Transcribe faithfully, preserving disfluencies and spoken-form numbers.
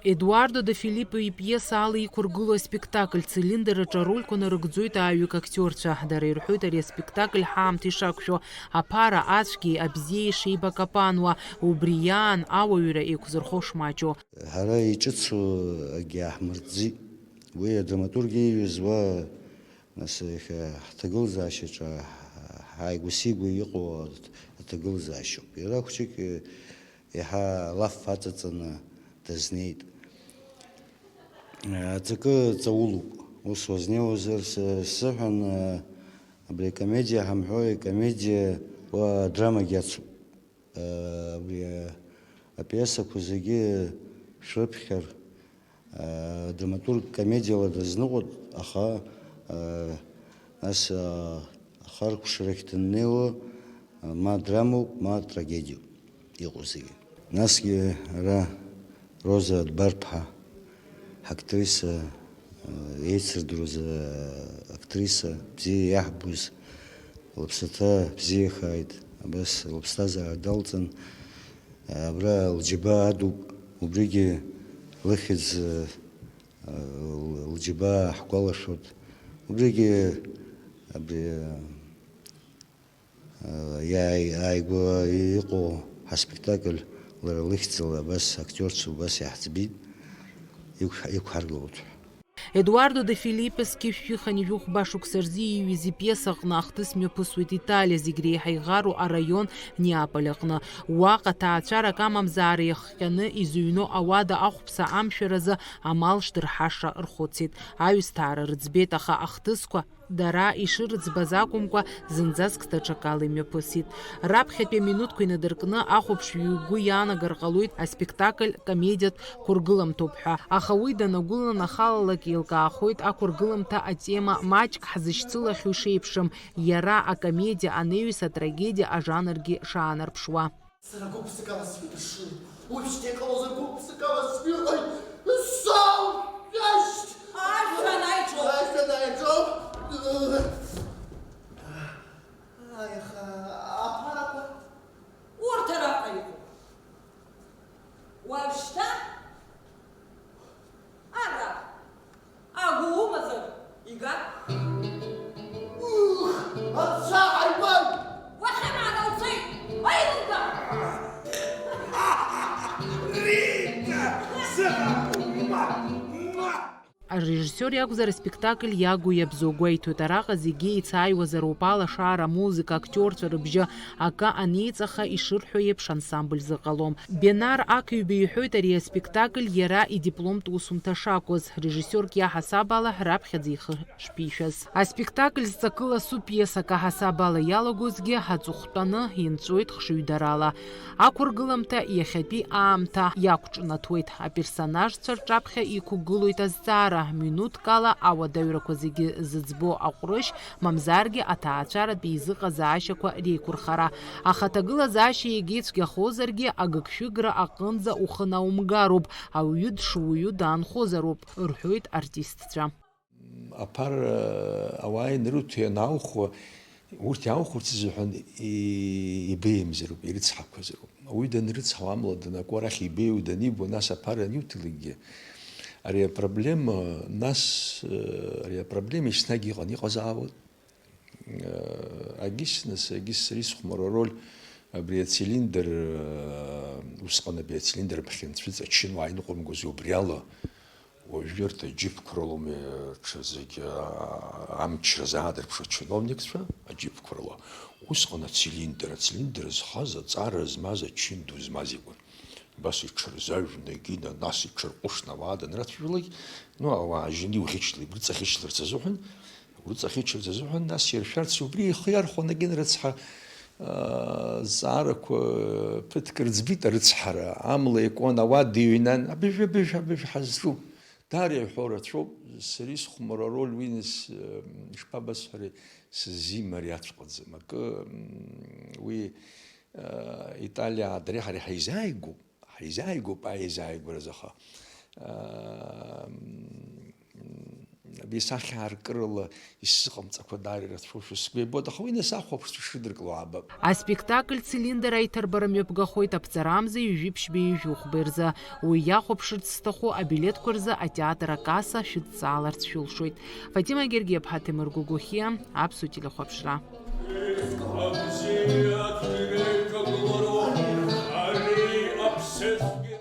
Едуардо де Филиппо ипиеса ала иқәыргылоу аспектакль Цилиндр аҿы арольқәа нарыгӡоит ааҩык актиорцәа. Дара ирҳәоит ари аспектакль ҳаамҭа ишақәшәо, аԥара, ацәгьеи абзиеи шеибакапануа, убри иаан ауаҩра еиқәзырхо шмаҷу. Ҳара иҿыцу акгьы ааҳмыртӡит. Уи адраматург ииҩыз уа, нас, иахьа ҳҭагылазаашьаҿы ҳааигәа-сигәа иҟоу аҭагылазаашьоуп. Иара хәҷык еиҳа алаф аҵаҵаны дазнеит. Аҵакы ҵаулоуп. Ус уазнеиуазар, с-, сзыҳәан, абри акомедиа ҳамҳәои, акомедиа уа адрамагьы ацуп. Абри апиесақәа зегьы шәрыԥхьар, адраматург комедиала дазныҟәоит, аха, нас, ахаркәшарахь даннеиуа, ма драмоуп, ма трагедиоуп иҟоу зегьы. Насгьы ара Роза Адбарԥҳа, ҳактриса, еицырдыруаз актриса, бзиа иаҳбоз, лыԥсаҭа бзиахааит, абас лыԥсҭазаара далҵын, абра лџьабаа адуп, убригьы лыхьӡ, лџьабаа ҳгәалашәоит, убригьы абри, Иааи-, ааигәа иҟоу ҳаспектакль лара лыхьӡала абас актиорцәа убас иаҳӡбеит, иқә-, иқәҳаргылоит ҳәа. Едуардо де Филиппе зқьи жәшәи хынҩажәи хәба шықәса рзы ииҩыз ипиеса аҟны ахҭыс мҩаԥысуеит Италиа, зегь реиҳа иӷаруа араион Неаполь аҟны. Уаҟа ҭаацәарак амамзаара иахҟьаны изыҩноу ауада ахәԥса амшәаразы амал шдырҳаша рхәыцит. Аҩысҭаара рыӡбеит, аха ахҭысқәа дара ишырыӡбаз акәымкәа, зынӡаск даҽакала имҩаԥысит. Раԥхьатәи аминуҭқәа инадыркны, ахәаԥшҩы игәы иаанагар ҟалоит аспектакль комедиатә қәыргыламҭоуп ҳәа. Аха уи данагәылан, ахалалак еилкаахоит ақәыргыламҭа атема маҷк ҳзышьцылахьоу шеиԥшым, иара акомедиа анаҩс атрагедиа ажанргьы шаанарԥшуа. Сара гәык-ԥсыкала сҩыдышшылеит. Уажәшьҭа иҟалозар гәык-ԥсыкала сҩыҟоит. Соу, жәашьҭ! Ажәҩан аиҿоуп! Ажәҩан аиҿоуп! Аиха, аԥарақәа? Урҭ араҟа иҟоуп. Уажәшьҭа ара. Агәы умазар, ига. Ух, анцәа ҳаибан! Уахьымаара уцеит! Аилга! Рита! Сыҟамкәа! Арежиссиор иакәзар, аспектакль иагу иабзоу гәеиҭоит. Араҟа зегьы еицааиуазароуп, алашара, амузыка, актиорцәа рыбжьы акы анеиҵаха, ишырҳәо еиԥш, ансамбль зыҟалом. Бенар Ақҩба иҳәоит, ари аспектакль иара идипломтә усумҭа шакәыз, режиссиорк иаҳасаб ала раԥхьаӡа ихы шԥишәаз. Аспектакль зҵакы ласу пиесак аҳасаб ала иалагозгьы аҵыхәтәаны инҵәоит хшыҩдарала. Ақәыргыламҭа иахьатәи аамҭа иақәҿнаҭуеит, аперсонажцәа рҿаԥхьа иқәгылоит азҵаара, минуҭк ала ауадаҩрақәа зегьы зыӡбо аҟәрышь, мамзаргьы аҭаацәаратә еизыҟазаашьақәа реиқәырхара. Аха аҭагылазаашьа егьа ицәгьахозаргьы, агыгшәыгра аҟынӡа ухы наумгароуп, ауаҩы дшыуаҩу даанхозароуп, рҳәоит артистцәа. Аԥара ауаа инрыҭо ианаухуа, урҭ иааухәарц азыҳәан и-, ибеиамзароуп, ирыцҳақәазароуп. Ауаҩы данрыцҳауа, амла данаку, арахь ибеиоу данибо, нас аԥара аниуҭалакгьы, ари апроблема, нас, э, ари апроблема еснагь иҟан, иҟазаауан. Агьыс, нас, агьыс сара исхәмаруа ароль абри ацилиндр, усҟан абри ацилиндр аԥхьа анцәыҵаччан уаа иныҟәымгоз убриала, уажәы арҭ аџьыԥқәа рылоуми, ҽа зегь, а, амчра заадырԥшуа ачиновникцәа, аџьыԥқәа рыла. Усҟан ацилиндр, ацилиндр зхаз, аҵара змаз, ачын ду змаз икәын. Убас иҽырзажәны, егьина, нас иҽырҟәышны ауаа данрацәажәалак, ну, ауаа жьаны иуӷьычла, ирыҵаӷьычларц азыҳәан, урыҵаӷьычырц азыҳәан, нас иршәарц убри ихы иархәон, егьин, рыцҳа, аа, зҵаарақәа ԥыҭк рыӡбит, арыцҳара, амла иакуан, ауада иҩнан, абыжә, абыжә, абыжә ҳазҿу. Даара иҳәо рацәоуп, сара исхәмаруа ароль уи, нас, ишԥабасҳәари, сыззимариаҵәҟьаӡам. Акы, м, уи, Италиаа дареи ҳареи ҳаизааигәоуп, ҳаизааигәоуп аизааигәаразы, аха, ам, Абри сахьааркырала исзыҟамҵақәа даара ирацәоушәа сгәы иабоит, аха уи нас ахәаԥшцәа шрыдыркыло аабап. Аспектакль Цилиндр аиҭарбара мҩаԥгахоит аԥҵарамза ҩажәи ԥшьбеи жәохәба рзы. Уи иахәаԥшырц зҭаху абилеҭқәа рзы атеатр акасса шәыдҵааларц шәылшоит. Фатима Гергиаԥҳа, Ҭемыр Гогохиа, Аԥсуа телехәаԥшра.